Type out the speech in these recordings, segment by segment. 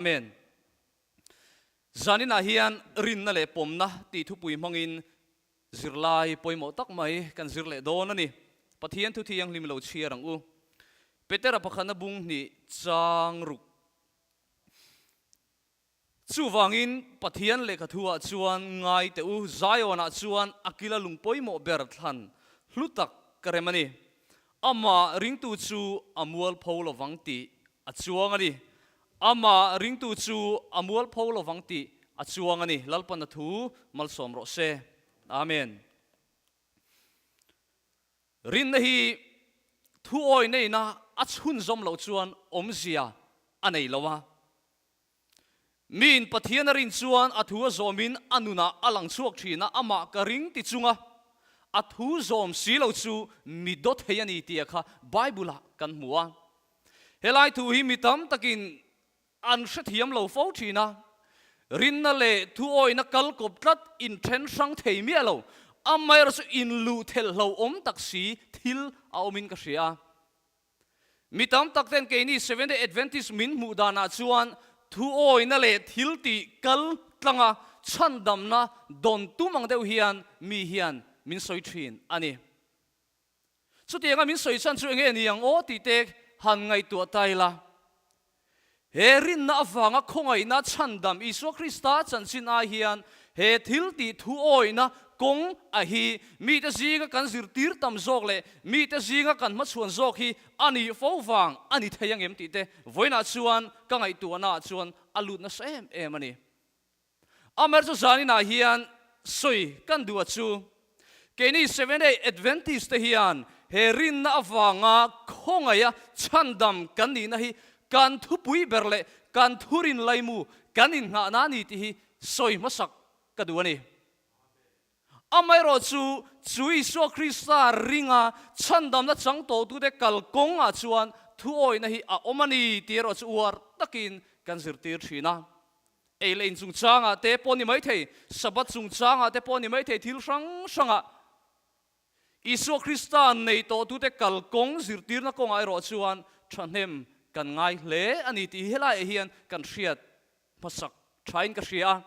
Amen. Zaninah hian rinna leh pawmna tih thupui hmangin zirlai pawimawh tak mai kan zir leh dawn a ni. Pathian thu thianghlim lo chhiar ang u. Petera pakhatna bung hnih chang ruk. Chuvangin Pathian lehkha thuah chuan ngai teh u, Zion-ah chuan a kila lung pawimawh ber thlan hlu tak ka rem a ni. Amah ringtu chu a mualpho lovang tih a chuang a ni. Amah ringtu chu a mualpho lovang tih a chuang a ni. Lalpan a thu malsawm rawh se. Amen. Rinna hi thu awi neina a chhunzawm loh chuan awmzia a nei lo a. Miin Pathian a rin chuan a thu a zawmin a nunah a lang chhuak thin a, amah ka ring ti chunga a thu zawm si lo chu mi daw thei a ni tia kha Bible-ah kan hmu a. Helai thu hi mi tam takin an hrethiam lo fo thin a, rinna leh thuawina kal kawp tlat inthen hrang thei miah lo, amaherawhchu chu inluh thelhlo awm tak si thil a awmin ka hria a. Mi tam tak ten keini Seventh Day Adventist min hmuh danah chuan thuawina leh thil tih kal tlanga chhandamna dawn tum ang deuh hian mi hian min sawi thin a ni. Chutianga min sawi chhan chu enge ni ang aw tih te han ngaihtuah ta ila. He rinna avanga khawngaihna chhandam Isua Krista chanchin ai hian he thil tih thuawihna kawng a hi mite zinga kan zirtir tam zawk leh mite zinga kan hmachhuan zawk hi a nih fo vang a ni thei angem tih te vawiinah chuan ka ngaihtuahnaah chuan a lut nasa em em a ni. Amer chu zaninah hian sawi kan duh a chu, keini Seventh Day Adventist te hian he rinna avanga khawngaiha chhandam kan nihna hi kan thupui ber leh kan thurin laimu kan innghahna a ni tih hi sawi hmasak ka duh a ni. Amaherawhchu, chu Isua Krista ringa chhandamna chang tawhtute kalkawngah chuan thuawihna hi a awm a ni tih erawh chu uar takin kan zirtir thin a. Ei leh in chungchangah te pawh ni maithei, Sabbath chungchangah te pawh ni maithei thil hrang hrangah Isua Krista nei tawhtute kalkawng zirtirna kawngah erawh chuan thahnem kan ngai hle a ni tih hi helaiah hian kan hriat hmasak thain ka hria a.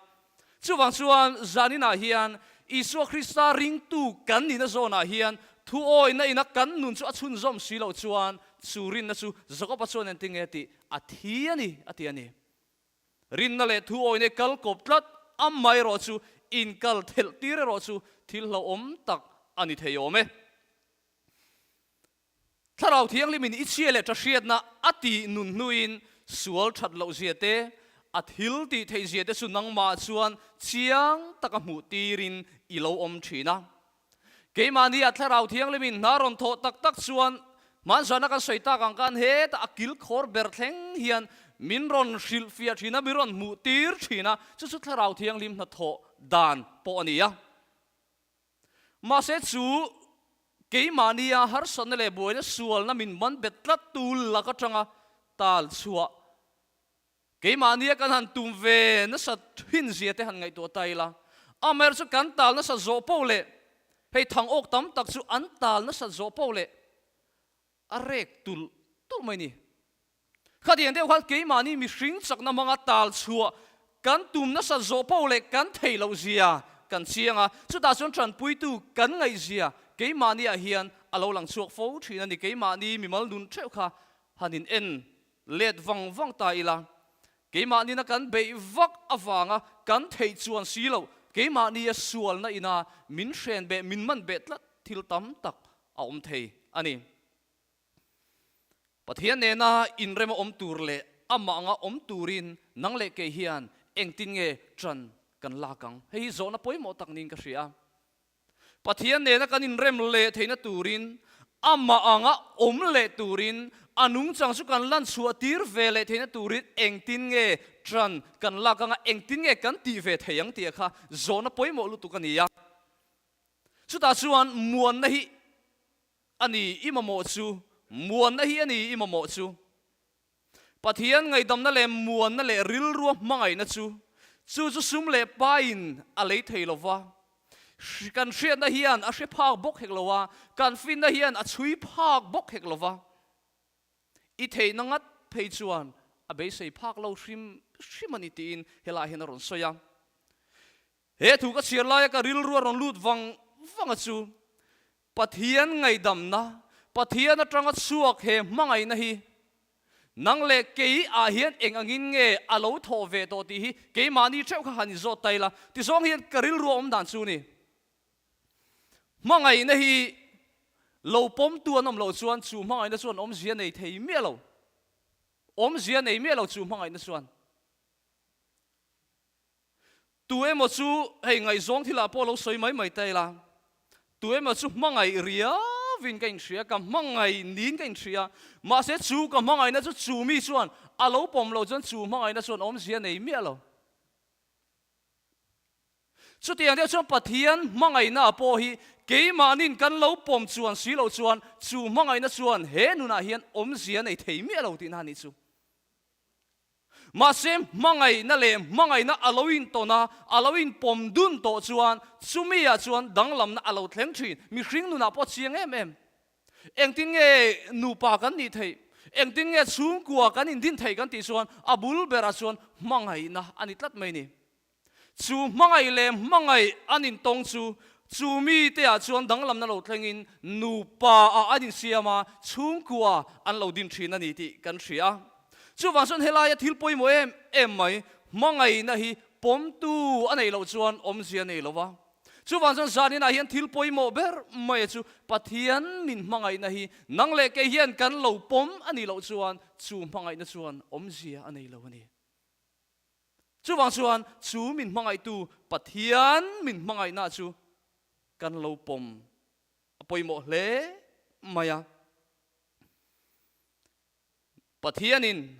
Chuvang chuan zaninah hian Isua Krista ringtu kan nihna zawnah hian thuawihna ina kan nun chu a chhunzawm si loh chuan chu rinna chu Jakoba chuan engtinge tih a thi a ni a ti a ni. Rinna leh thuawihna i kal kawp tlat amaherawh chu inkal thelh tir erawh chu thil hlauhawm tak a ni thei awm e. Thlarau Thianghlimin i chhia leh ṭahriatna a tih nun hnuin sual ṭhat loh zia te, a thil tih theih zia te chu nangmah chuan chiang taka hmuh tirin i lo awm ṭhin a. Keimahni a Thlarau Thianghlimin hna rawn thawh tak tak chuan hmanzana kan sawi tak ang khan hetah a kilkhawr ber thleng hian min rawn hrilhfiah ṭhin a, min rawn hmuh tir ṭhin a, chu chu Thlarau Thianghlim hnathawh dan pawh a ni a. Mahse chu keimahnia harsatna leh buaina sualna min man bet tlat tu lak atanga tal chhuah keimahnia kan han tum ve nasa thin zia te han ngaihtuah ta ila. Amaherawhchu chu kan tal nasa zawh poh leh hei thang awk tam tak chu an tal nasa zawh poh leh a rek tulh tulh mai ni. Khatiang deuh khan keimahni mihring chakna hmanga tal chhuah kan tum nasa zawh poh leh kan theih loh zia kan chiang a, chutah chuan tanpuitu kan ngaih zia keimahni ah hian a lo lang chhuak fo thin a ni. Keimahni mimal nun theuh kha han in en let vang vang ta ila, keimahni na kan beih vak avanga kan theih chuan si loh keimahni a sualna ina min hren beh min man beh tlat thil tam tak a awm thei a ni. Pathian nena inrema awm tur leh amah anga awm turin nang leh kei hian engtin nge ṭan kan lak ang? Hei hi zawhna pawimawh tak niin ka hria. Pathian nena kan inrem leh theihna turin, amah anga awm leh turin, a nungchang chu kan lan chhuah tir ve leh theihna turin engtin nge ṭan kan lak anga engtin nge kan tih ve thei ang tih kha zawhna pawimawh lutuk a ni a. Chutah chuan muanna hi A ni, i mamawh chu. Muanna hi a ni, i mamawh chu. Pathian ngaihdamna leh muanna leh rilrua hmangaihna chu, chu chu sum leh paiin a lei thei lo va. Kan hriatna hian a hre phak bawk hek lo a, kan finna hian a chhui phak bawk hek lo va. I theihna ngat phei chuan. a beisei phak lo hrim hrim a ni tiin helaiah hian a rawn sawi a. He thu ka chhiar laia ka rilru a rawn lut vang vang a chu Pathian ngaihdamna, Pathian atanga chhuak he hmangaihna hi nang leh kei ah hian eng angin nge a lo thawh ve tawh tih hi keimahni theuh kha han inzawt ta ila tizawng hian ka rilru a awm dan chu ni. Hmangaihna hi lo pawmtu an awm loh chuan chu hmangaihna chuan awmzia nei thei miah lo. Awmzia nei miah lo chu hmangaihna chuan. Tu emaw chu hei ngaihzawng thilah pawh lo sawi mai mai ta ila, tu emaw chu hmangaih riauin ka inhria, ka hmangaih niin ka inhria, mahse chu ka hmangaihna chu chu mi chuan a lo pawm loh chuan chu hmangaihna chuan awmzia nei miah lo. Chutiang deuh chuan Pathian hmangaihna pawh hi keimahnin kan lo pawm chuan si loh chuan chu hmangaihna chuan he nunah hian awmzia nei thei miah lo tihna a nih chu. Mahse, hmangaihna leh hmangaihna a lo intawn a, a lo inpawm dun tawh chuan chumi-ah chuan danglamna a lo thleng thin. Mihring nunah pawh chiang em em. Engtin nge nupa kan nih theih? Engtin nge chhungkua kan indin theih kan tih chuan a bul berah chuan hmangaihna a ni tlat mai ni. Chu hmangaih leh hmangaih an intawng chu, chu mite-ah chuan danglamna lo thlengin nupa-ah an insiam a, chhungkua an lo din thin a ni tih kan hria. Chuvang chuan helaia thil pawimawh em em mai, hmangaihna hi pawmtu a neih loh chuan awmzia nei lo va. Chuvang chuan zaninah hian thil pawimawh ber mai chu Pathian min hmangaihna hi nang leh kei hian kan lo pawm a nih loh chuan chu hmangaihna chuan awmzia a nei lo a ni. Chuvang chuan chu min hmangaihtu Pathian min hmangaihna chu kan lo pawm a pawimawh hle mai a. Pathianin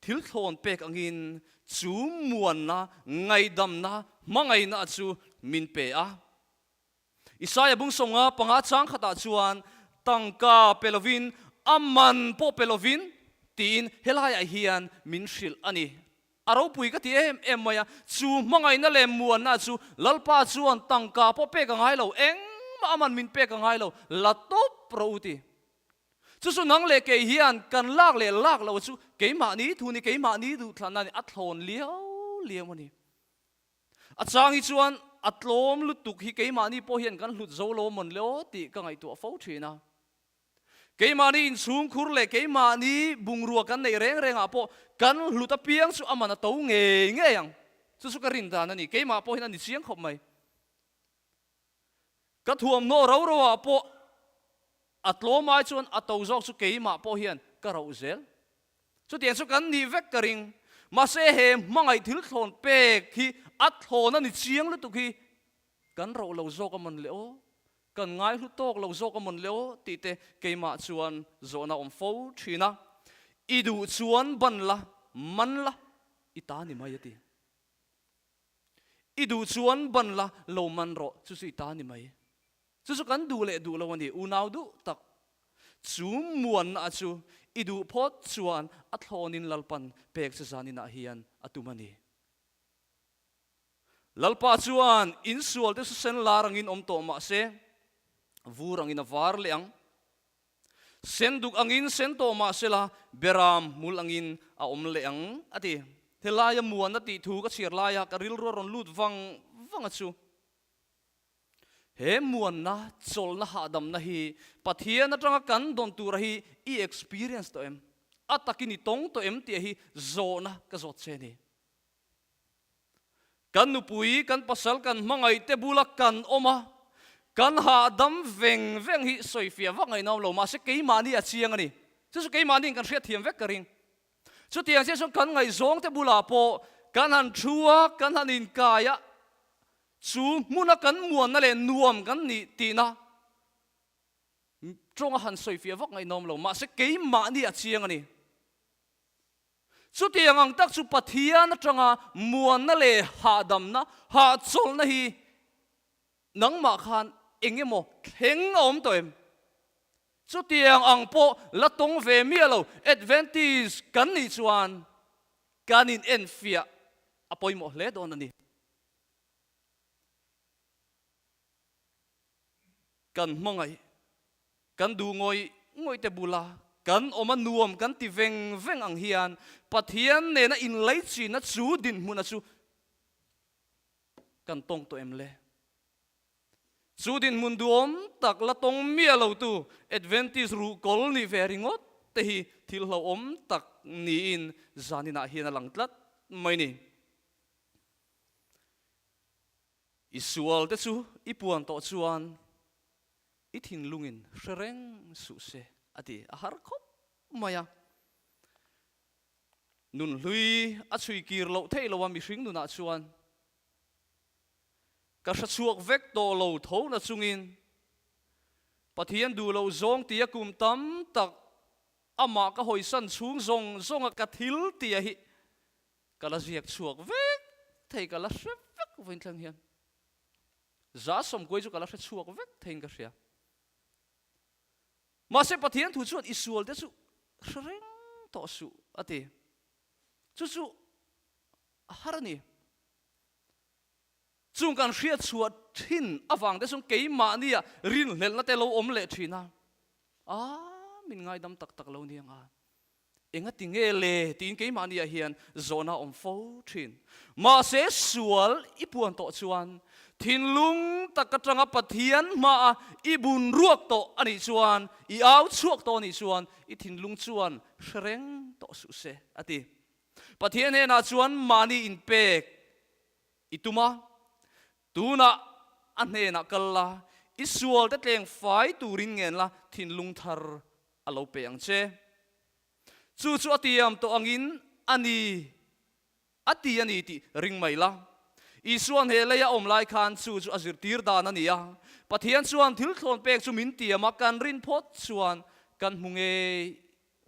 thil thlawn pek angin chu muanna, ngaihdamna, hmangaihna chu min pe a. Isaia bung sawnga panga chang khatah chuan tangka pe lovin, a man pawh pe lovin tiin helaiah hian min hrilh a ni. A ropui ka ti em em mai a, chu hmangaihna leh muanna chu Lalpa chuan tangka pawh pek a ngai lo, engmah a man min pek a ngai lo, la tawp rawh u ti. Chu chu nang leh kei hian kan lak leh lak lo chu keimahni thu ni, keimahni duhthlanna ni, a thlawn liau liau a ni. A chang hi chuan a tlawm lutuk hi keimahni pawh hian kan hlut zo lo mawn le aw tih ka ngaihtuah fo thin a. Keimahni inchhungkhur leh keimahni bungrua kan neih reng rengah pawh kan hlut apiang chu a man a to ngei ngei ang. Chu chu ka rin dan a ni. Keimah pawh hian a ni chiang khawp mai. Ka thuamhnaw ro ro ah pawh a tlawm ai chuan a to zawk chu keimah pawh hian ka roh zel. Chutiang chu kan nih vek ka ring. Mahse he hmangaih thil thlawn pek hi a thlawn a ni chiang lutuk hi kan roh lo zawk a mawn le aw, kan ngaihlu tawk lo zawk a mawn le aw tih te keimah chuan zawhna awm fo thin a. I duh chuan ban la, man la, i ta ni mai a ti. I duh chuan ban la, lo man rawh, chu chu i ta ni mai. Chu chu kan duh leh duh lo a ni, unau duh tak. Chu muanna chu i duh phawt chuan a thlawnin Lalpan pek che zaninah hian a tum a ni. Lalpa chuan insual te chu sen lar angin awm tawh mah se, vur angin a var leh ang. Sen duk angin sen tawh mah sela, beram hmul angin a awm leh ang, a ti. Helaia muanna tih thu ka chhiar laia ka rilru a rawn lut vang vang a chu. He muanna, chawlhna, hahdamna hi Pathian atanga kan dawn tura hi i experience tawh em? A takin i tawng tawh em tih hi zawhna ka zawt che a ni. Kan nupui, kan pasal, kan hmangaihte bula kan awm a, kan hahdam veng veng hi sawifiah vak ngaih nawm lo, mahse keimahni a chiang a ni. Chu chu keimahniin kan hriatthiam vek ka ring. Chutiang chiah chuan kan ngaihzawngte bulah pawh kan han thu a, kan han inkai a, chu hmuna kan muanna leh nuam kan nih tihna tawnga han sawifiah vak ngaih nawm lo, mahse keimahni a chiang a ni. Chutiang ang tak chu Pathian atanga muanna leh hahdamna, hahchawlhna hi nangmah khan eng emaw thleng a awm tawh em? Chutiang ang pawh la tawng ve miah lo Adventist kan nih chuan kan inenfiah a pawimawh hle dawn a ni. Kan hmangaih, kan duh ngawih ngawih te bula. kan awm a nuam kan ti veng veng ang hian Pathian nena inleichina chu dinhmuna chu kan tawng tawh em le? Chu dinhmun duhawm tak la tawng miah lotu Adventist ruhkawl nih ve ringawt te hi thil hlauhawm tak niin zaninah hian a lang tlat mai ni. I sual te chu i puan tawh chuan i thinlungin hre reng suh se a ti a har khawp mai a. Nun hlui a chhui kir loh theih lo a mihring nunah chuan Ka hre chhuak vek tawh lo tho na chungin Pathian duh loh zawng tia kum tam tak amah ka hawisan chhung zawng zawnga ka thil tia hi ka la ziak chhuak vek thei ka la hre vek vawiin thleng hian za sawmkuai chu ka la hre chhuak vek theiin ka hria. Mahse Pathian thu chuan i sual te chu hre reng tawh suh a ti. Chu chu a har a ni. Chung kan hriat chhuah thin avang te chuan keimahnia rinhlelhna te lo awm leh thin a, a min ngaidam tak tak lo nia nga, engati nge le tiin keimahniah hian zawhna a awm fo thin. Mahse sual i puan tawh chuan thinlung tak atanga Pathian hmaa i bun ruak tawh a nih chuan, i au chhuak tawh a nih chuan i thinlung chuan hre reng tawh suh se a ti. Pathian hnenah chuan mahni inpek i tum a, tunah a hnenah kal la, i sualte tleng fai turin ngen la, thinlung thar a lo pe ang che. Chu chu a tiam tawh angin a ni, a ti a ni tih ring mai la. Isua'n he leia awm lai khan chu chu a zirtir dan a ni a, Pathian chuan thil thlawn pek chu min tiam a, kan rin phawt chuan kan hmu ngei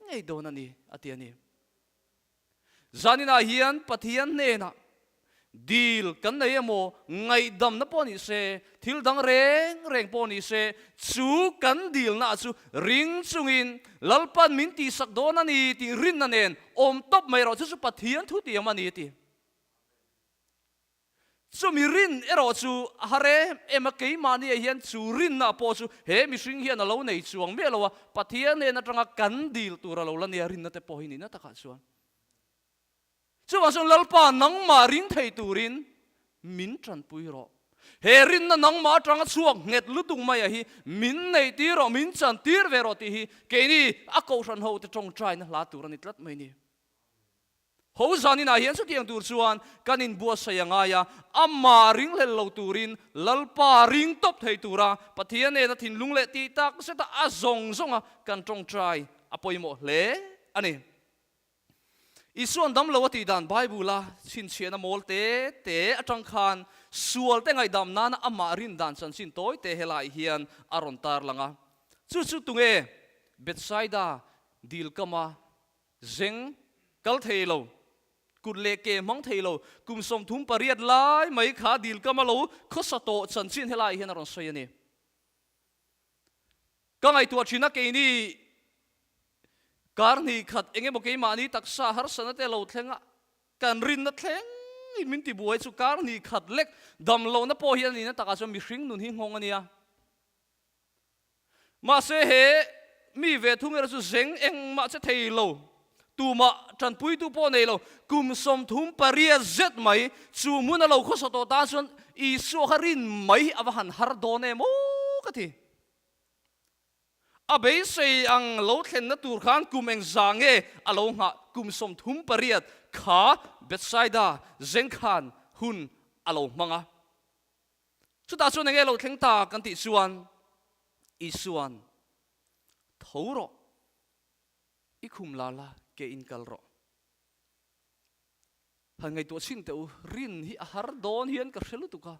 ngei dawn a ni, a ti a ni. Zaninah hian Pathian hnenah dil kan nei emaw, ngaihdamna pawh ni se, thil dang reng reng pawh ni se, chu kan dilna chu ring chungin Lalpan min tihsak dawn a ni tih rinna nen awm tawp mai rawh, chu chu Pathian thutiam a ni a ti. Chumi rin erawh chu a har em em a, keimahniah hian chu rinna pawh chu he mihring hian a lo nei chuang miah lo a, Pathian hnen atanga kan dil tur a lo la nia rinna te pawh hi nihna takah chuan. Chuvang chuan Lalpa nangmah ring thei turin min tanpui rawh. He rinna nangmah atanga chhuak nghet lutuk maia hi min neih tir rawh, min chan tir ve rawh tih hi keini a kohhran hote tawngtaina hla tur a ni tlat mai ni. Ho zaninah hian chutiang tur chuan kan inbuatsaih a ngai a, amah ringhlel lo turin Lalpa ring tawp thei tura Pathian nena thinlung leh tih tak zeta a zawng zawnga kan tawngtai a pawimawh hle a ni. Isua'n dam lo a tih dan Bible-a chhinchhiahna mawl te te atang khan sualte ngaihdam nana amah rin dan chanchin tawi te helai hian a rawn tarlang a. Chu chu tunge Bethsaida dil kama Zeng kal thei lo, kut leh ke hmang thei lo, kum 38 lai mai kha dil kam a lo khawsa tawh chanchin helai hian a rawn sawi a ni. Ka ngaihtuah thin a keini kar hnih khat eng emaw keimahni taksa harsatna te lo thleng a, kan rinna thleng in min tibuai chu kar hnih khat lek dam lohna pawh hi a nihna takah chuan mihring nun hi nghawng a nia. Mahse he mi ve thung erawh chu zeng engmah che thei lo, tumah tanpuitu pawh nei lo, kum 38 zet mai chu hmun a lo khawsa tawh tan chuan Isua kha rin mai hi a va han har dawn em aw ka ti. A beisei ang lo thlenna tur khan kum engzah nge a lo nghah kum 38 kha Bethsaida zeng khan hun a lo hmang a. Chutah chuan enge lo thleng ta kan tih chuan Isua'n, Tho rawh, i khum la la, ke in kal rawh. Han ngaihtuah chhin teh u, rin hi a har dawn hian ka hre lutuk a.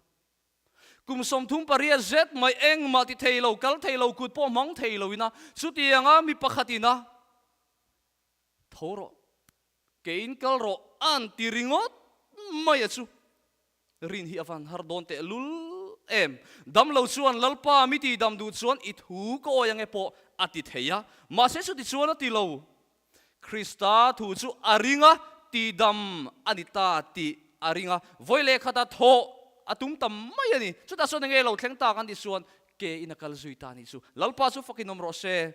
Kum 38 zet mai engmah ti thei lo, kal thei lo, kut pawh hmang thei lo ina chutianga mi pakhat ina tho rawh, ke in kal rawh a'n ti ringawt mai a chu. Rin hi a van har dawn teh lul em. Dam lo chuan Lalpa mi ti dam duh chuan i thu ka awi ange pawh a ti thei a, mahse chuti chuan a ti lo. Krista thu chu a ring a, ti dam a ni ta tih a ring a, vawi leh khata thawh a tum ta mai a ni. Chutah chuan enge lo thleng tak an tih chuan ke in a kal zui ta a nih chu. Lalpa chu fakin awm rawh se.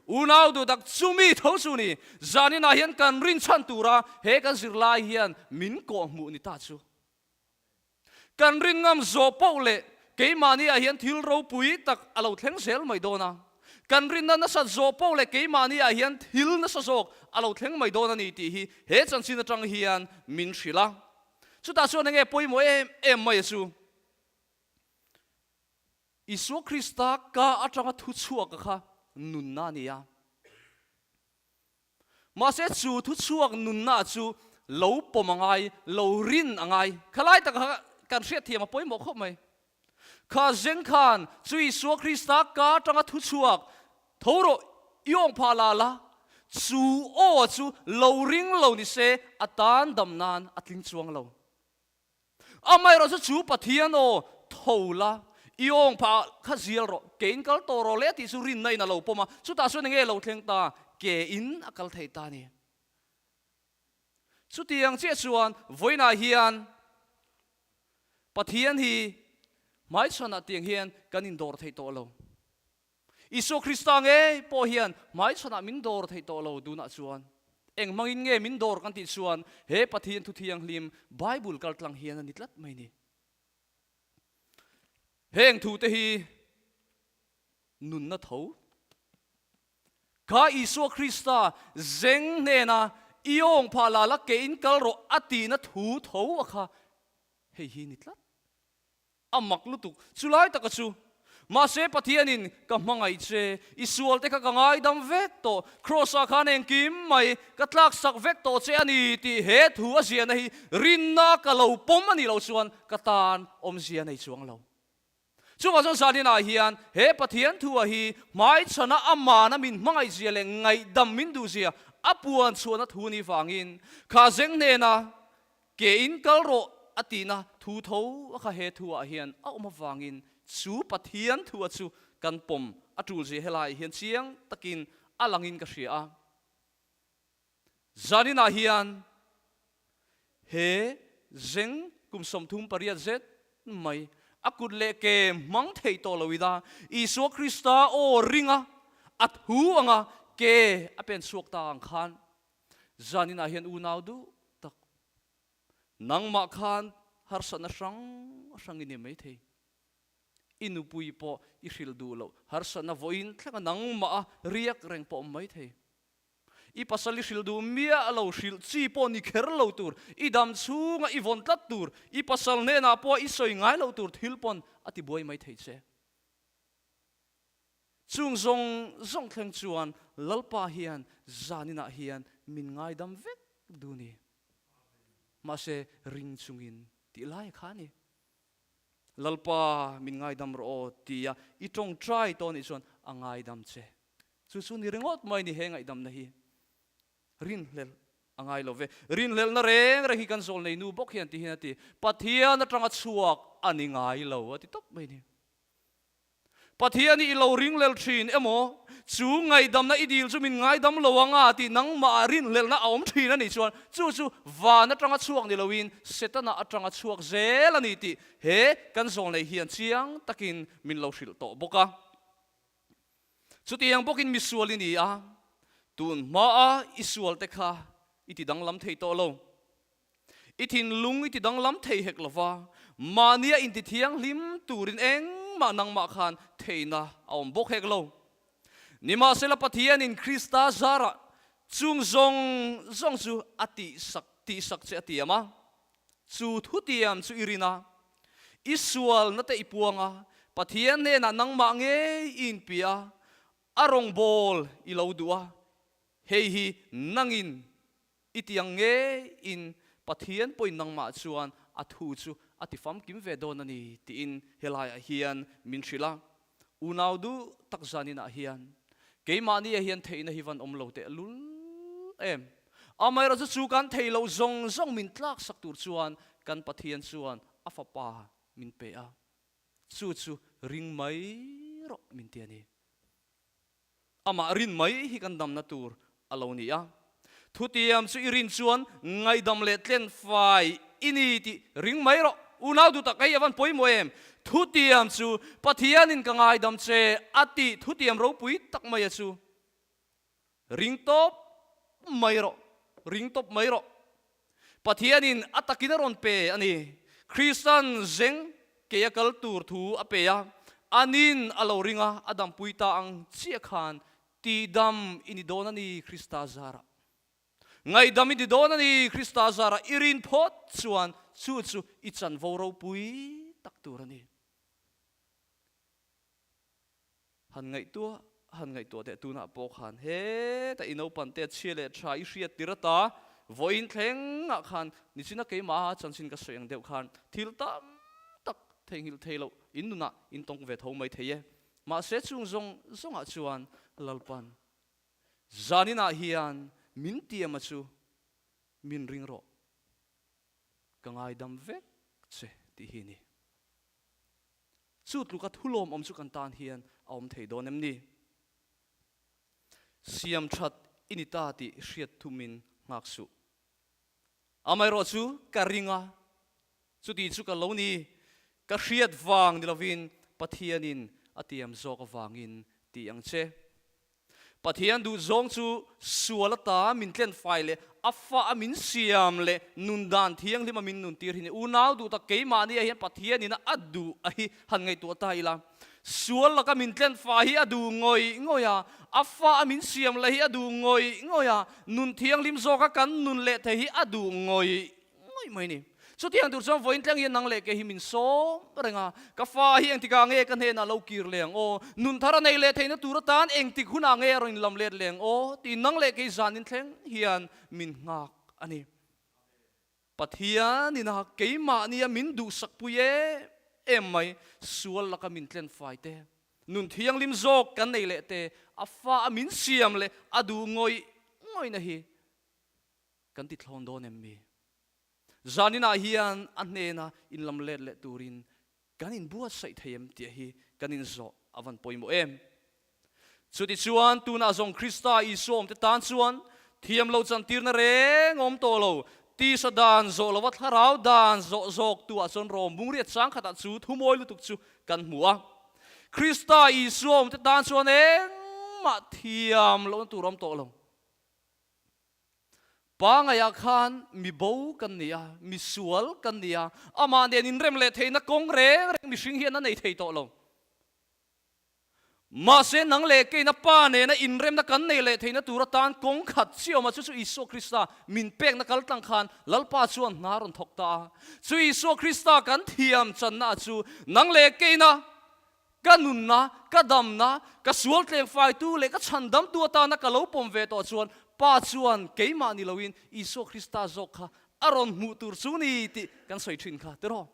Unau duhtak chumi tho chu ni, zaninah hian kan rinchhan tura he kan zirlai hian min kawhhmuh ni ta chu. Kan rin ngam zawh poh leh keimahni-ah hian thil ropui tak a lo thleng zel mai dawn a. Kan rinna nasat zawh poh leh keimahni-ah hian thil nasa zawk a lo thleng mai dawn a ni tih hi he chanchin atang hian min hrilh a. Chutah chuan enge pawimawh em em mai a chu? Isua Krista ka atanga thu chhuak a kha nunna a ni a. Mahse chu thu chhuak nunna chu lo pawm a ngai, lo rin a ngai. Khalai taka kha kan hriatthiam a pawimawh khawp mai. Kha zeng khan chu Isua Krista ka atanga thu chhuak, Tho rawh, i awng phah la la, chu aw chu lo ring lo ni se a tan dam nan a tling chuang lo. Amaherawhchu chu Pathian aw, tho la, i awng phah kha zial rawh, ke in kal tawh rawh le tih chu rinna in a lo pawm a, chutah chuan enge lo thleng ta, ke in a kal thei ta a ni. Chutiang chiah chuan vawiinah hian Pathian hi hmaichhanah tiang hian kan indawr thei tawh lo. Isua Krista ngei pawh hian hmaichhanah min dawr theih tawh lo tunah chuan. Eng hmangin nge min dawr kan tih chuan he Pathian thu thianghlim Bible kal tlang hian a ni tlat mai ni. Heng thu te hi nunna tho kha Isua Krista zeng hnena i awng phah la la ke in kal rawh a tihna thu tho a kha hei hi ni tlat. A mak lutuk chulai taka chu. Mahse Pathianin ka hmangaih che, i sual te kha ka ngaidam vek tawh, Kraws-ah khan engkim mai ka tlaksak vek tawh che a ni tih he thu a ziahna hi rinna ka lo pawm a nih loh chuan ka tan awmzia nei chuang lo. Chuvang chuan zaninah hian he Pathian thu-ah hi hmaichhana amana min hmangaihzia leh ngaihdam min duhzia a puan chhuahna thu ni vangin kha zeng hnena Ke in kal rawh a tihna thu tho a kha he thu ah hian a awm avangin chu Pathian thu a chu kan pawm a tul zia helai hian chiang takin a langin ka hria a. Zaninah hian he zeng kum 38 zet mai a kut leh ke hmang thei tawh lo ila Isua Krista aw ringa a thu anga ke a pen chhuak ta ang khan Zaninah hian unau duh tak nangmah khan harsatna hrang hrang i ni maithei. I nupui pawh i hrilh duh loh harsatna vawiin thlenga nangmah a riak reng pawh awm maithei. I pasal i hrilh duh miah lo hrilh chi pawh ni kher lo tur, i dam chhunga i vawn tlat tur, i pasal hnenah pawh i sawi ngai lo tur thil pawn a ti buai maithei che. Chung zawng zawng thleng chuan Lalpa hian zaninah hian min ngaidam vek duh ni. Mahse ring chungin tih lai kha a ni. Lalpa min ngaidam rawh aw tia i tawngtai tawh anih chuan a ngaidam che. Chu chu ni ringawt mai ni he ngaihdamna hi. Rinhlelh a ngai lo ve. Rinhlelhna reng reng hi kan zawl nei nu bawk hian ti hian a ti. Pathian atanga chhuak a ni ngai lo a ti tawp mai ni. Pathian hi i lo ringlel thin emaw, chu ngaihdamna i dil chu min ngaidam lo anga tih nangmah rinhlelhna a awm thin a nih chuan chu chu van atanga chhuak ni loin Setana atanga chhuak zel a ni tih he kan zawlnei hian chiang takin min lo hrilh tawh bawk a. Chutiang bawkin misual i ni a, tun hmaa i sualte kha i ti danglam thei tawh lo. I thinlung i ti danglam thei hek lova, mahnia inti thianghlim turin engmah nangmah khan theihna a awm bawk hek lo. Nimahsela Pathianin Krista zarah chung zawng zawng chu a tihsak tihsak che a tiam a, chu thutiam chu i rin a, i sualna te i puang a, Pathian hnenah nangmah ngei i inpi a, a rawngbâwl i lo duh a, hei hi nangin I tiang ngeiin Pathian pawhin nangmah chuan a thu chu a ti famkim ve dawn a ni tiin helaiah hian min hrilh a. Unau duh tak zaninah hian keimahniah hian theihna hi van awm lo teh lul em. Amaherawhchu chu kan thei loh zawng zawng min tlaksak tur chuan kan Pathian chuan a fapa min pe a, chu chu ring mai rawh min ti a ni. Amah rin mai hi kan damna tur a lo ni a. Thutiam chu i rin chuan ngaihdam leh tlen fai i ni tih ring mai rawh. Unau duh tak hei a van pawimawh em? Thutiam chu Pathianin ka ngaidam che a tih thutiam ropui tak mai a chu. Ring tawp mai rawh, ring tawp mai rawh. Pathianin a takin a rawn pe a ni. Kristan zeng kei a kal tur thu a pe a, anin a lo ring a, a dampui ta ang chiah khan tihdam i ni dawn a ni Krista zarah. Ngaihdam i ni dawn a ni Krista zarah i rin phawt chuan chu chu i chanvo ropui tak tur a ni. Han ngaihtuah han ngaihtuah teh tunah pawh khan hetah i naupang te chhia leh tha i hriat tir ata vawiin thlengah khan nichina keimaha chanchin ka sawi ang deuh khan thil tam tak theihnghilh thei loh in nunah in tawng ve tho mai thei e. Mahse chung zawng zawngah chuan Lalpan zaninah hian min tiama chu min ring rawh ka ngaidam vek che tih hi a ni. Chu tluka thulawm awm chu kan tan hian a awm thei dawn em ni? Siam that i ni ta tih hriat thumin nghak suh. Amaherawh chu ka ring a, chuti chu ka lo ni, ka hriat vang ni lovin Pathianin a tiam zawk avangin ti ang che. Pathian duhzawng chu sual ata min tlenfai leh a fa a min siam leh nun dan thianghlim a min nuntir hi ni. Unau duh tak keimahni ah hian Pathian in a duh a hi han ngaihtuah ta ila. Sual laka min tlenfai hi a duh ngawih ngawih a, a fa a min siam leh hi a duh ngawih ngawih a, nun thianghlim zawka kan nun leh thei hi a duh ngawih ngawih mai ni. Chutiang tur chuan vawiin tleng hian nang leh kei hi min sawm reng a, ka fa hi engtikah nge ka hnenah lo kir leh ang aw? Nun thar a nei leh theihna tur atan engtik hunah nge a rawn inlam let leh ang aw? Tiin nang leh kei zanin thleng hian min nghak a ni. Pathian ina keimahnia min duhsakpui em em mai, sual laka min tlenfai te, nun thianghlim zawk kan nei leh te, a fa a min siam leh a duh ngawih ngawihna hi kan ti thlawn dawn em mi? Zaninah hian a hnena inlam let leh turin kan inbuatsaih thei em tih hi kan inzawh a van pawimawh em. Chutichuan tunah zawng Krista Isua awmte tan chuan thiam lo chantirna reng awm tawh lo, tisa dan zawh lova thlarau dan zawh zawk tuah chuan rawm bungriat chang khatah chu thumawi lutuk chu kan hmu a. Krista Isua awmte tan chuan engmah thiam lohna tur awm tawh lo. Pangaiah khan mi bo kan ni a, mi sual kan ni a, amah nen inrem leh theihna kawng reng reng mihring hian a nei thei tawh lo. Mahse nang leh keina Pa nena inremna kan nei leh theihna tur atan kawng khat chi awm a, chu chu Isua Krista min pekna kal tlang khan Lalpa chuan hna rawn thawk ta a. Chu Isua Krista kan thiam channa chu nang leh keina Ka nunna, ka damna, ka sual tlengfaitu leh ka chhandamtu atana ka lo pawm ve tawh chuan Pa chuan keimah ni loin Isua Krista zawk kha a rawn hmuh tur chu ni tih kan sawi thin kha tiraw?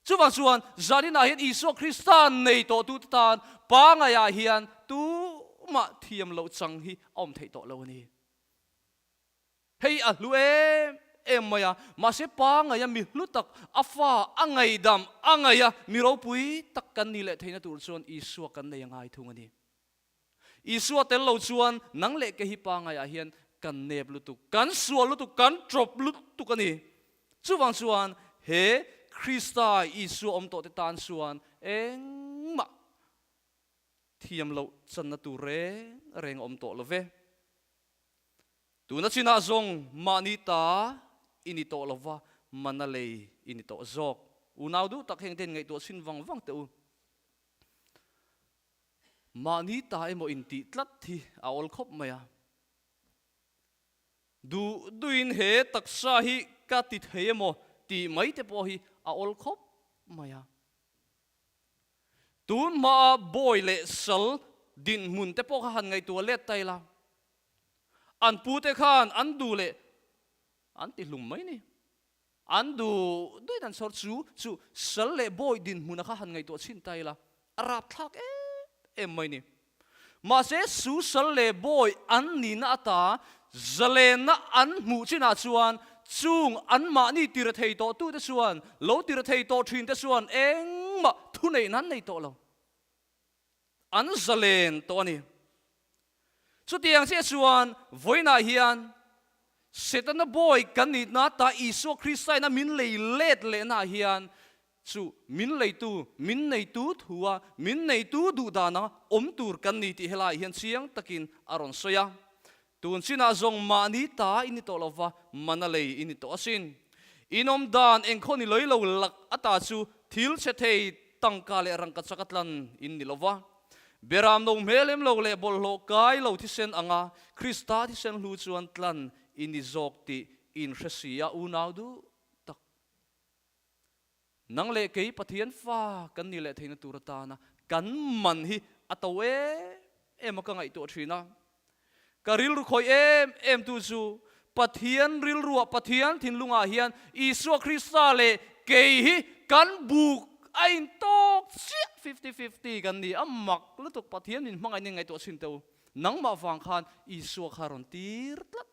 Chuvang chuan zaninah hian Isua Krista nei tawhtute tan Pa ngaiah hian tumah thiam loh chang hi a awm theih tawh lo a ni. Hei a hlu em em mai a, mahse pa ngaia mi hlu tak, a fa a ngaidam, a ngaia mi ropui tak kan ni leh theihna tur chuan Isua kan nei a ngai thung a ni. Isua tel lo chuan nang leh kei hi pa ngaiah hian kan nep lutuk, kan sual lutuk, kan tawp lutuk a ni. Chuvang chuan he Krista Isua awm tawhte tan chuan engmah thiam loh channa tur reng reng a awm tawh lo ve. Tuna chinah zawng mahni ta i ni tawh lova, mana lei i ni tawh zawk. Unau duh tak heng te in ngaihtuah chhin vang vang teh u. Mahni ta emaw intih tlat hi a awl khawp mai a. Duh duhin he taksa hi ka ti thei emaw tih mai te pawh hi a awl khawp mai a. Tun hmaa bawi leh sal dinhmun te pawh kha han ngaihtuah let ta ila. An pute khan an duh leh an ti hlum mai ni. An duh duhin an chhawr chu chu sal leh bawi dinhmuna kha han ngaihtuah chhin ta ila a rapthlak em em mai ni. Mahse su sal leh bawi an nihna ata zalenna an hmuh chinah chuan chung anmahni tira thei tawh tute chuan lo tira thei tawh thinte chuan engmah thuneihna an nei tawh lo. An zalen tawh a ni. Chutiang chiah chuan vawiinah hian Setana bawi kan nihna ta Isua Kristaina min lei let lehnaah hian Chu min leitu, min neitu thua min neitu duh dana awm tur kan ni tih helaiah hian chiang takin a rawn sawi a. Tun chinah zawng mahni ta i ni tawh lo va, mana lei i ni tawh asin. In awm dan engkhaw ni loi lo lak ata chu thil chhe thei tangka leh rangka chak a tlan in ni lo va. Beram no hmel em lo leh bawlhhlawh kai lo thisen anga Krista thisen hlu chuan tlan i ni zawk tih in hre si a unau duh tak. Nang leh kei Pathian fa kan nih leh theihna tur atana kan man hi a to em em a ka ngaihtuah thin a. Ka rilru khawih em em tu chu Pathian rilruah Pathian thinlungah hian Isua Krista leh kei hi kan buk a intawk chiah fifty fifty kan ni a mak lutuk Pathian min hmangaih nen ngaihtuah chhin teh u. Nangmah vang khan Isua kha rawn tir tlat.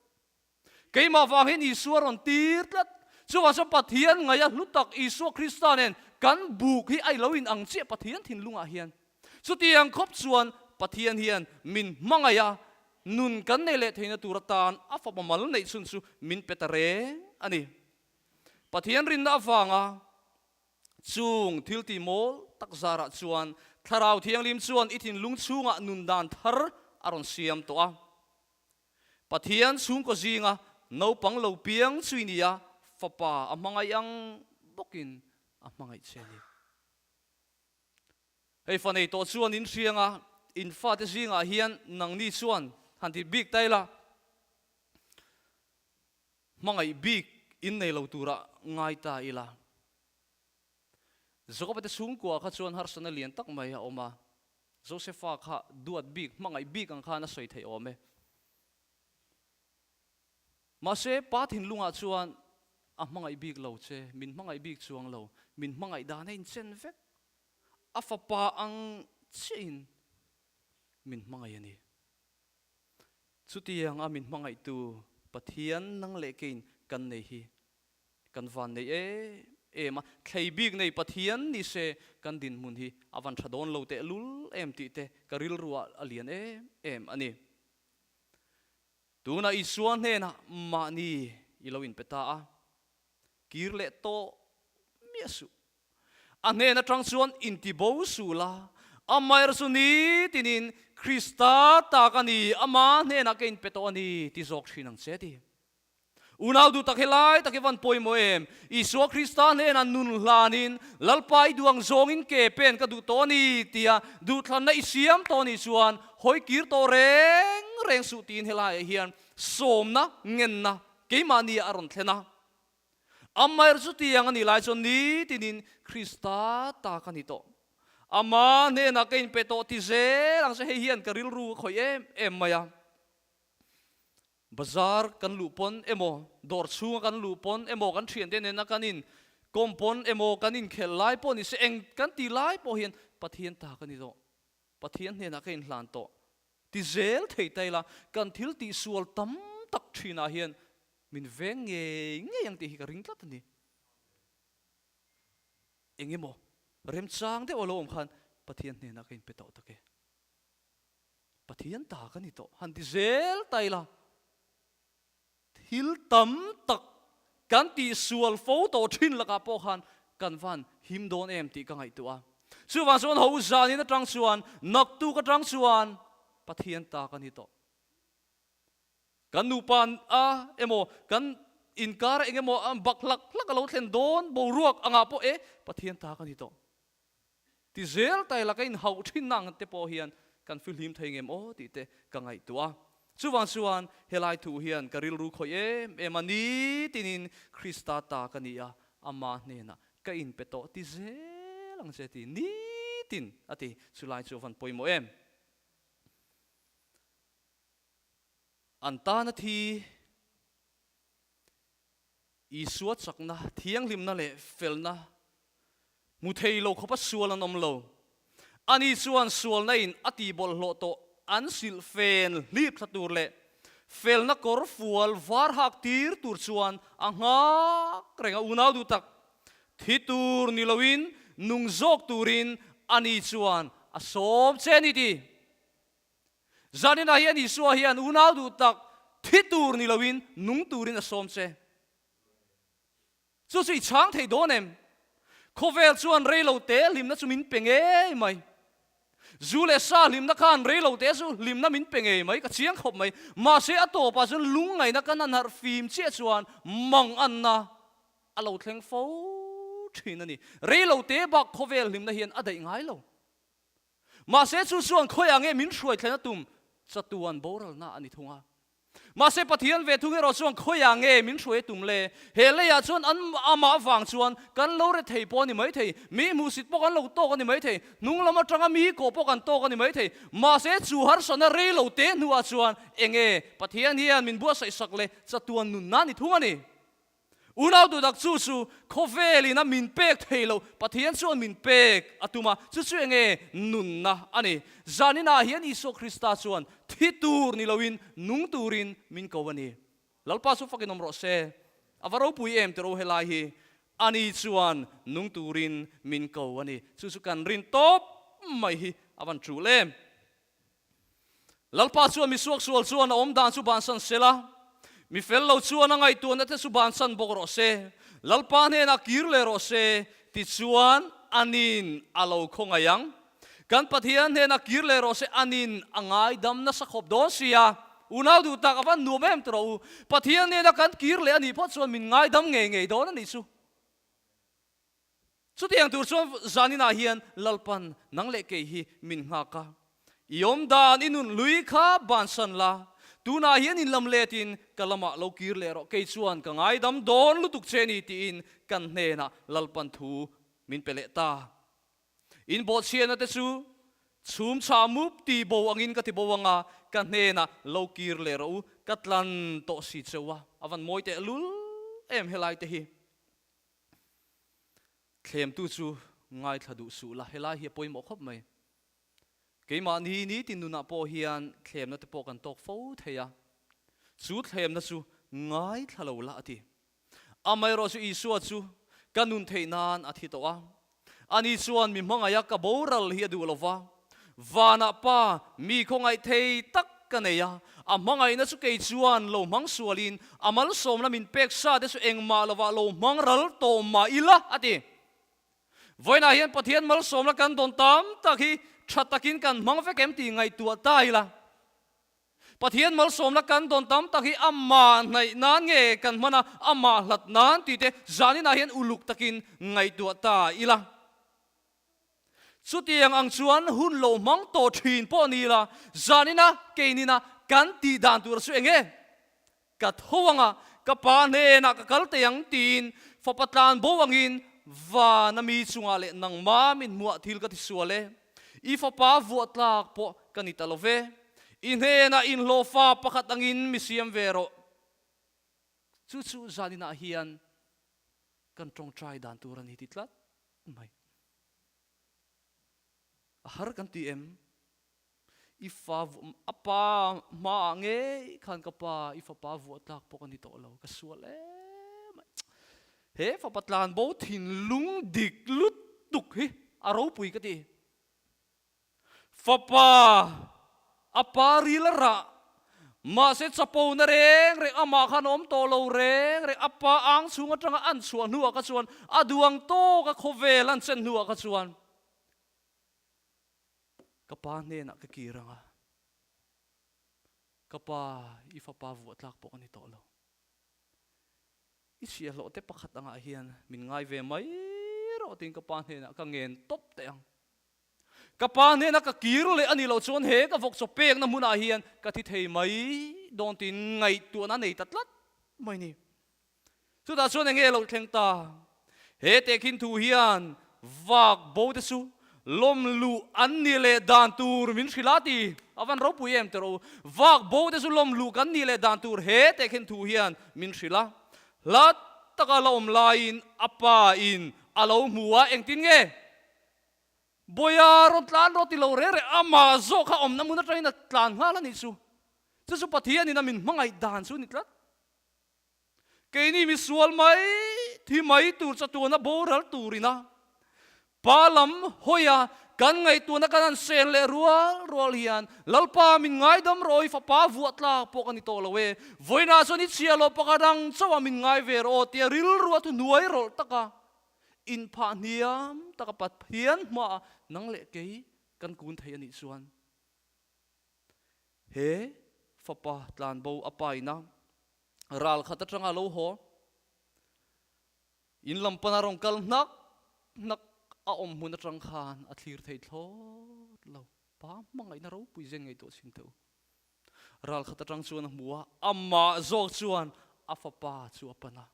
Keimah vang hian Isua rawn tir tlat. Chuvang chuan Pathian ngaia hlu tak Isua Krista nen kan buk hi a lo inang chiah Pathian thinlungah hian. Chutiang khawp chuan Pathian hian min hmangaih a, nun kan nei leh theihna tur atan a fapa mal neih chhun chu min pe ta reng a ni. Pathian rinna avanga chung thil tih mawl tak zarah chuan Thlarau Thianghlim chuan i thinlung chhungah nun dan thar a rawn siam tawh a. Pathian chhungkaw zinga naupang lo piang chu i ni a, fapa a hmangaih ang bawkin a hmangaih che a ni. Hei fa nei tawh chuan in hrianga in fate zingah hian nangni chuan han ti bik ta ila, hmangaih bik in nei lo turah ngai ta ila. Jakob-a te chhungkua kha chuan harsatna lian tak mai a awm a, Josefa kha duat bik, hmangaih bik ang khan a sawi theih awm e. Mahse, pa thinlungah chuan a hmangaih bik lo che, min hmangaih bik chuang lo, min hmangaih dan a inchen vek. A fapa ang chiahin min hmangaih a ni. Chutiang a min hmangaihtu Pathian nang leh keiin kan nei hi Kan van nei em em a, thlei bik nei Pathian ni se kan dinhmun hi a van tha dawn lo tehlul em tih te ka rilruah a lian em em a ni. Tunah Isua hnenah mahni i lo inpe ta a, kir leh tawh miah suh. A hnen atang chuan intibo suh la, amaherawh chu nitinin Krista ta ka ni, ama hnenah ka inpe tawh a ni ti zawk thin ang che ti. Unau duh tak helai tak hi van pawimawh em? Isua Krista hnenah nun hlanin, Lalpa i duh ang zawngin ke pen ka duh tawh a ni tia duhthlanna i siam tawh a nih chuan hawi kir tawh reng reng suh tiin helaiah hian sawmna ngenna keimahni ah a rawn thlen a. Amaherawh chutiang a nih lai chuan nitinin Krista ta ka ni tawh. Ama hnenah ka inpe tawh ti zel ang che hei hian ka rilru a khawih em em mai a. Bazar kan luh pawn emaw, dawr chhunga kan luh pawn emaw, kan thiante nena kan in kawm pawn emaw, kan inkhelh lai pawh ni se, eng kan ti lai pawh hian Pathian ta ka ni tawh, Pathian hnenah ka inhlan tawh ti zel thei ta ila, kan thil tihsual tam tak thinah hian min veng ngei ngei ang tih hi ka ring tlat a ni. Eng emaw remchang deuh a lo awm khan Pathian hnenah ka inpe tawh tak e. Pathian ta ka ni tawh, han ti zel ta ila, thil tam tak kan tihsual fo tawh thin lakah pawh khan kan van him dawn em tih ka ngaihtuah a. Chuvang chuan ho zanin atang chuan, naktuk atang chuan Pathian ta ka ni tawh. Kan nupa a emaw, kan inkar eng emaw bak hlak hlak a lo thlen dawn boruak angah pawh e Pathian ta ka ni tawh. Ti zel ta ila ka inhauh thin na ang te pawh hian kan fihlim thei ngem aw tih te ka ngaihtuah a. Chuvang chuan helai thu hian ka rilru khawih em em a, nitinin Krista ta ka ni a, ama hnenah ka inpe tawh ti zel ang che ti nitin a ti. Chulai chu a van pawimawh em? An tana thi Isua chakna, thianghlimna leh felna hmu thei lo khawpa sual an awm lo. Ani chuan sualna in a ti bawlhhlawh tawh an silh fen hlip thla tur leh felna kawr fual var hak tir tur chuan a nghak reng a. Unau duh tak, thi tur ni loin nung zawk turin ani chuan a sawm che a ni ti. Zaninah hian Isua hian unau duh tak thi tur ni loin nung turin a sawm che. Chu chu i chhang thei dawn em? Khawvel chuan reilo te hlimna chu min pe ngei mai. Zu leh sa hlimna khan reilo te chu hlimna min pe ngei mai, ka chiang khawp mai. Mahse a tawpah chuan lungngaihna kan han harh fim chiah chuan manganna a lo thleng fo thin a ni. Reilo te bak khawvel hlimna hian a daih ngai lo. Mahse chu chuan khawiah nge min hruai thlen a tum chatuan boralna a ni thung a. Mahse Pathian ve thung erawh chuan khawiah nge min hruai a tum le? He leiah chuan an amah avang chuan kan lo re thei pawh a ni mai thei, mi hmuhsit pawh kan lo tawk a ni mai thei, hnung lam atanga mi kawh pawh kan tawk a ni mai thei. Mahse chu harsatna rei lo te hnuah chuan enge Pathian hian min buatsaih sak le chatuan nunna a ni thung a ni. Unau duhdak chu chu khawvelin a min pek thei lo, Pathian chuan min pek a tum a, chu chu enge nunna a ni. Zaninah hian Isua Krista chuan thi tur ni loin nung turin min ko a ni. Lalpa chu fakin awm rawh se. A va ropui em tiro helai hi. Ani chuan nung turin min ko a ni. Chu chu kan rin tawp mai hi a van tul em. Lalpa chuan mi suaksual chuan a awm dan chu bansan se la, mi fel lo chuan a ngaihtuahna te chu bansan bawk rawh se. Lalpa hnenah kir leh rawh se, tichuan anin a lo khawngaih ang. Kan Pathian hnenah kir leh rawh se, anin a ngaidam nasa khawp dawn sia. Unau duh tak a van nuam em tawh rawh u. Pathian hnena kan kir leh a nih phawt chuan min ngaidam ngei ngei dawn a nih chu. Chutiang tur chuan zaninah hian Lalpan nang leh kei hi min nghak a, i awm dan i nun hlui kha bansan la, tunah hian in lam letin ka lamah lo kir leh rawh, kei chuan ka ngaidam dawn lutuk che ni tiin kan hnenah Lalpan thu min pe leh ta. In bawhchhiahna te chu chhum chhah mup ti bo angin ka ti bo anga ka hnenah lo kir leh rawh u, ka tlan tawh si cheu a, a van mawi tehlul em helai te hi. Thlemtu chu ngaithla duh suh la, helai hi a pawimawh khawp mai. Keimahni nitin nunah pawh hian thlemna te pawh kan tawk fo thei a, chu thlemna chu ngaithla lo la a ti. Amaherawh chu Isua chu ka nun theih nan a thi tawh a, ani chuan mi hmangaiha ka boral hi a duh lo va, Vanah Pa, mi khawngaih thei tak ka nei a, a hmangaihna chu kei chuan lo hmang sualin a malsawmna min pek sa te chu engmah lovah lo hmang ral tawh mah ila, a ti. Vawiinah hian Pathian malsawmna kan dawn tam tak hi tha takin kan hmang vek em tih ngaihtuah ta ila. Pathian malsawmna kan dawn tam tak hi amah hnaih nan nge kan hman a, amah hlat nan tih te zaninah hian uluk takin ngaihtuah ta ila. Chutiang ang chuan hun lo hmang tawh thin pawh ni la, zanina keinina kan tih dan tur chu eng nge? Ka tho anga ka pa hnenah ka kal teh ang tiin fapa tlan bo angin vana mi chungah leh nangma min hmuah thil ka ti sual e. I fapa vuah tlak pawh ka ni ta lo ve. I hnenah inhlawhfa pakhat angin mi siam ve rawh. Chu chu zaninah hian kan tawngtai dan tur a ni ti tlat. Mai. A har kan ti em? I fa a pa hmaah ngei khan ka pa i fapa vuah tlak pawh ka ni tawh lo, ka sual em mai. He fapa tlan bo thinlung dik lutuk hi a ropui ka ti. Fapa, a pa ril a rah. Mahse chapona reng reng amah khan a awm tawh lo reng reng. A pa ang chhung atanga an chhuah hnuah kha chuan a duang tawk a khawvel an chen hnuah kha chuan ka pa hnenah ka kir ang a, ka pa i fapa vuah tlak pawh ka ni tawh lo. I chhiahhlawh te pakhat angah hian min ngai ve mai rawh tiin ka pa hnenah ka ngen tawp teh ang. Ka pa hnena ka kir leh a nih loh chuan he ka vawk chaw pekna hmunah hian ka thi thei mai dawn tiin ngaihtuahna a nei ta tlat mai ni. Chutah chuan eng nge lo thleng ta? He tehkhin thu hian vak bo te chu lawm luh an nih leh dan tur min hrilh a ti. A van ropui em teh rawh u. Vak bo te chu lawm luh kan nih leh dan tur he tehkhin thu hian min hrilh a. Hla taka la awm laiin a pa in a lo hmu a, engtin nge? Bawiha rawn tlan rawh ti lo reng reng amah zawk kha awmna hmun atangin a tlan nghal a nih chu. Chu chu Pathianin a min hmangaih dan chu a ni tlat. Keini mi sual mai thi mai tur chatuana boral turina pa lam hawia kan ngaihtuahna kan han sel leh rual rual hian Lalpa min ngaidam rawh i fapa vuah tlak pawh ka ni tawh lo e. Vawiinah chuan i chhia loh pakhat ang chauh a min ngai ve rawh aw tia rilru a thuhnuai rawlh taka. inphah hniam taka Pathian hmaah nang leh kei kan kun thei a nih chuan he fapa tlanbo a paina ral khat atanga lo haw in lam pana rawn kal hnak hnak a awm hmun atang khan a thlir thei thlawt lo. Pa hmangaihna ropui zen ngaihtuah chhin teh u. Ral khat atang chuan a hmu a, amah zawk chuan a fapa chu a pan a.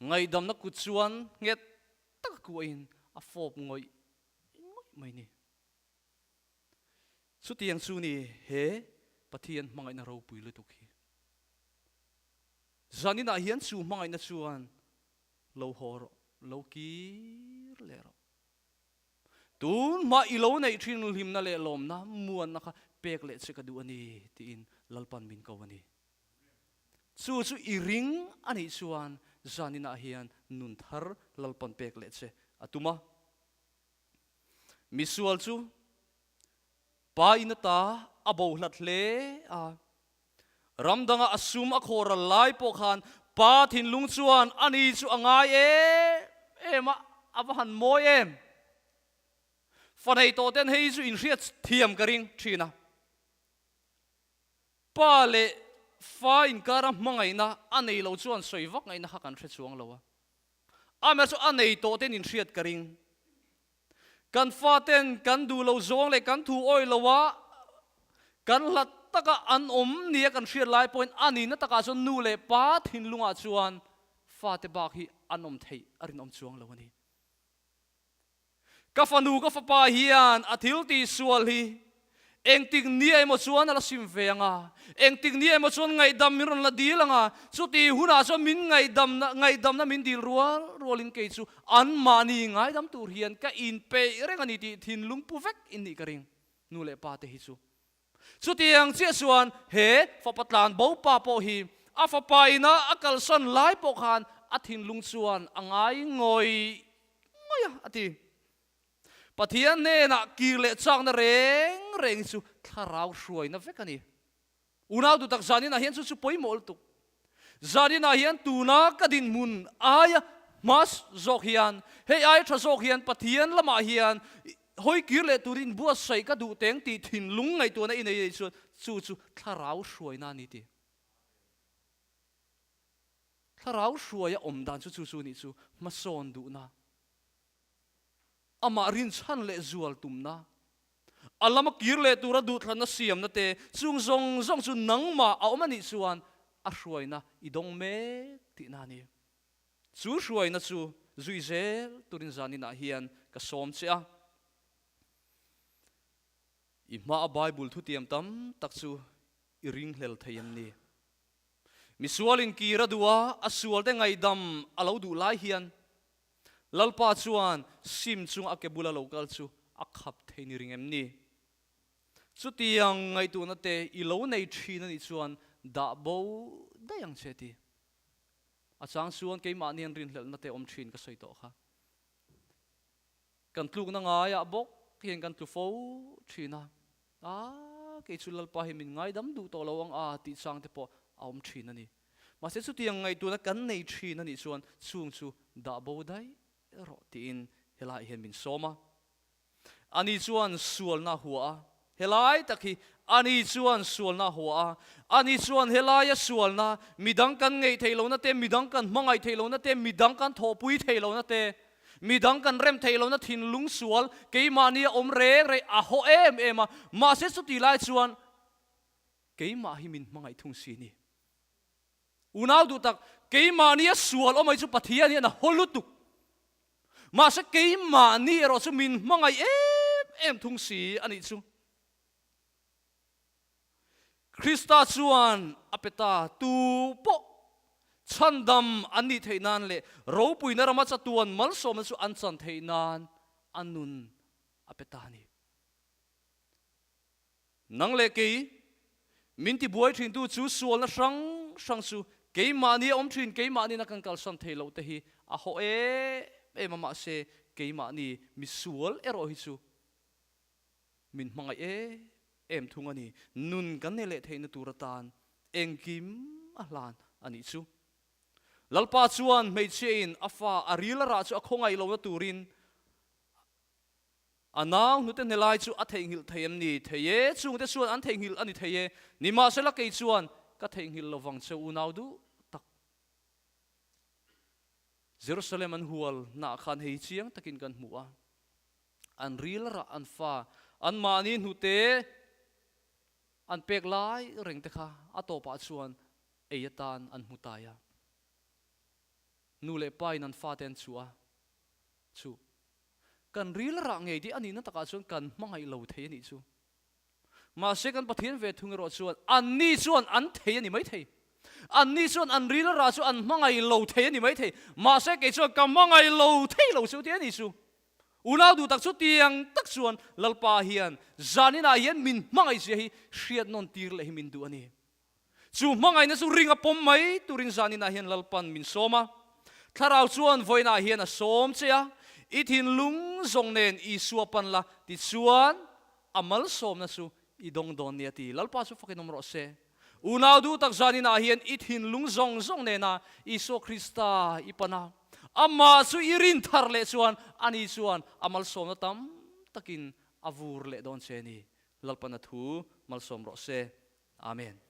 Ngaihdamna kut chuan nghet taka kuahin a fawp ngawih ngawih mai ni. Chutiang chu ni he Pathian hmangaihna ropui lutuk hi. Zaninah hian chu hmangaihna chuan lo haw rawh, lo kir leh rawh. Tun hma i lo neih thin hlimna leh lawmna muanna kha pek leh che ka duh a ni tiin Lalpan min ko a ni. Chu chu i ring a nih chuan zaninah hian nun thar Lalpan pek leh che a tum a. Misual chu pa in ata a bo hlat hle a. Ram danga a sum a khawh ral lai pawh khan pa thinlung chuan a ni chu a ngai em em a, a va han mawi em. Fa nei tawh ten hei chu inhriat thiam ka ring thin a. Pa leh fa inkara hmangaihna a nei lo chuan sawi vak ngaihna kha kan hre chuang lo a. Amah chu a nei tawh ten inhriat ka ring. Kan faten kan duh lo zawng leh kan thu awih lo a, kan hlat taka an awm nia kan hriat lai pawhin a nihna takah chuan nu leh pa thinlungah chuan fate bak hi an awm theih a rinawm chuang lo a ni. Ka fanu ka fapa hian a thil tih sual hi engtik nia emaw chuan a la sim ve ang a, engtik nia emaw chuan ngaihdam min rawn la dil ang a, chuti hunah chuan min ngaihdamna ngaihdamna min dil rual rualin kei chu anmahni ngaidam tur hian ka inpeih reng a ni tih thinlung pu vek in nih ka ring nu leh pa te hi chu. Chutiang chiah chuan he fapa tlan bo pa pawh hi a fapa ina a kalsan lai pawh khan a thinlung chuan a ngai ngawih ngawih a, a ti. Pathian hnenah kir leh chakna reng reng hi chu thlarau hruaina vek a ni. Unau duhtak zaninah hian chu chu pawimawh lutuk. Zaninah hian tuna ka dinhmun aia hma zawk hian, hei aia tha zawk hian Pathian lamah hian hawi kir leh turin buatsaih ka duh teng tih thinlung ngaihtuahna i nei chuan chu chu thlarau hruaina a ni tih. Thlarau hruaia awm dan chu chu chu nih chu hmasawn duhna. Amah rinchhan leh zual tumna, a lama kir leh tura duhthlanna siamna te chung zawng zawng chu nangmah a awm a nih chuan a hruaina i dawng mek tihna a ni. Chu hruaina chu zui zel turin zaninah hian ka sawm che a. I hmaa Bible thutiam tam tak chu i ringhlel thei em ni? Misualin kir a duh a, a sualte ngaihdam a lo duh lai hian Lalpa chuan sim chung a ke bula lo kal chu a khap thei ni ring em ni? Chutiang ngaihtuahna te i lo nei thin a nih chuan dah bo daih ang che ti. A chang chuan keimahni an rinhlelhna te awm thin ka sawi tawh kha. Kan tlukna ngaiah bawk hian kan tlu fo thin a, a kei chu Lalpa hi min ngaidam duh tawh lo ang a tih chang te pawh a awm thin a ni. Mahse chutiang ngaihtuahna kan nei thin a nih chuan chung chu dah bo daih rawh tiin helaiah hian min sawm a. Ani chuan sualna a hua a, helai tak hi ani chuan sualna a hua a, ani chuan helaia sualna, midang kan ngeih theih lohna te, midang kan hmangaih theih lohna te, midang kan thawhpui theih lohna te, midang kan rem theih lohna thinlung sual keimahni a awm reng reng a haw em em a, mahse chuti lai chuan keimah hi min hmangaih thung si ni. Unau duh tak, keimahni a sual awm ai chu Pathian hian a haw lutuk. Mahse keimahni erawh chu min hmangaih em em thung si a nih chu. Krista chuan a pe ta, tu pawh chhandam an nih theih nan leh ropuina rama chatuan malsawmna chu an chan theih nan a nun a pe ta a ni. Nang leh kei, min tibuai thintu chu sualna hrang hrang chu keimahni a awm thin, keimahni na kan kalsan thei loh te hi a haw em em a, mahse keimahni misual erawh hi chu min hmangaih em em thung a ni. Nun kan nei leh theihna tur atan engkim a hlan a nih chu. Lalpa chuan hmeichhiain a fa a ril a rah chu a khawngaih lohna turin a nau hnute hne lai chu a theihnghilh thei em ni? Thei e, chungte chuan an theihnghilh a ni thei e. Nimahsela kei chuan ka theihnghilh lovang che unau duh tak. Jerusalem an hual naah khan hei chiang takin kan hmu a, an ril rah an fa anmahni hnute an pek lai reng te kha a tawpah chuan ei atan an hmu tai a. Nu leh pa in an fate an chhuah a, chu kan ril rah ngei tih a nihna takah chuan kan hmangaih lo thei a nih chu. Mahse kan Pathian ve thung erawh chuan anni chuan an thei a ni maithei. Anni chuan an ril rah chu an hmangaih lo thei a ni maithei. Mahse kei chuan ka hmangaih lo thei lo chu tih a ni chu. Unau duh tak chu tiang tak chuan Lalpa hian zaninah hian min hmangaih zia hi hriat nawn tir leh hi min duh a ni. Chu hmangaihna chu ring a pawm mai turin zaninah hian Lalpan min sawm a. Thlarau chuan vawiinah hian a sawm che a, i thinlung zawng nen Isua pan la, tichuan a malsawmna chu i dawng dawn nia ti. Lalpa chu fakin awm rawh se. Unau duh tak zaninah hian i thinlung zawng zawng nena Isua Krista i pan a, amah chu i rin thar leh chuan ani chuan a malsawmna tam takin a vur leh dawn che ni. Lalpan a thu malsawm rawh se. Amen.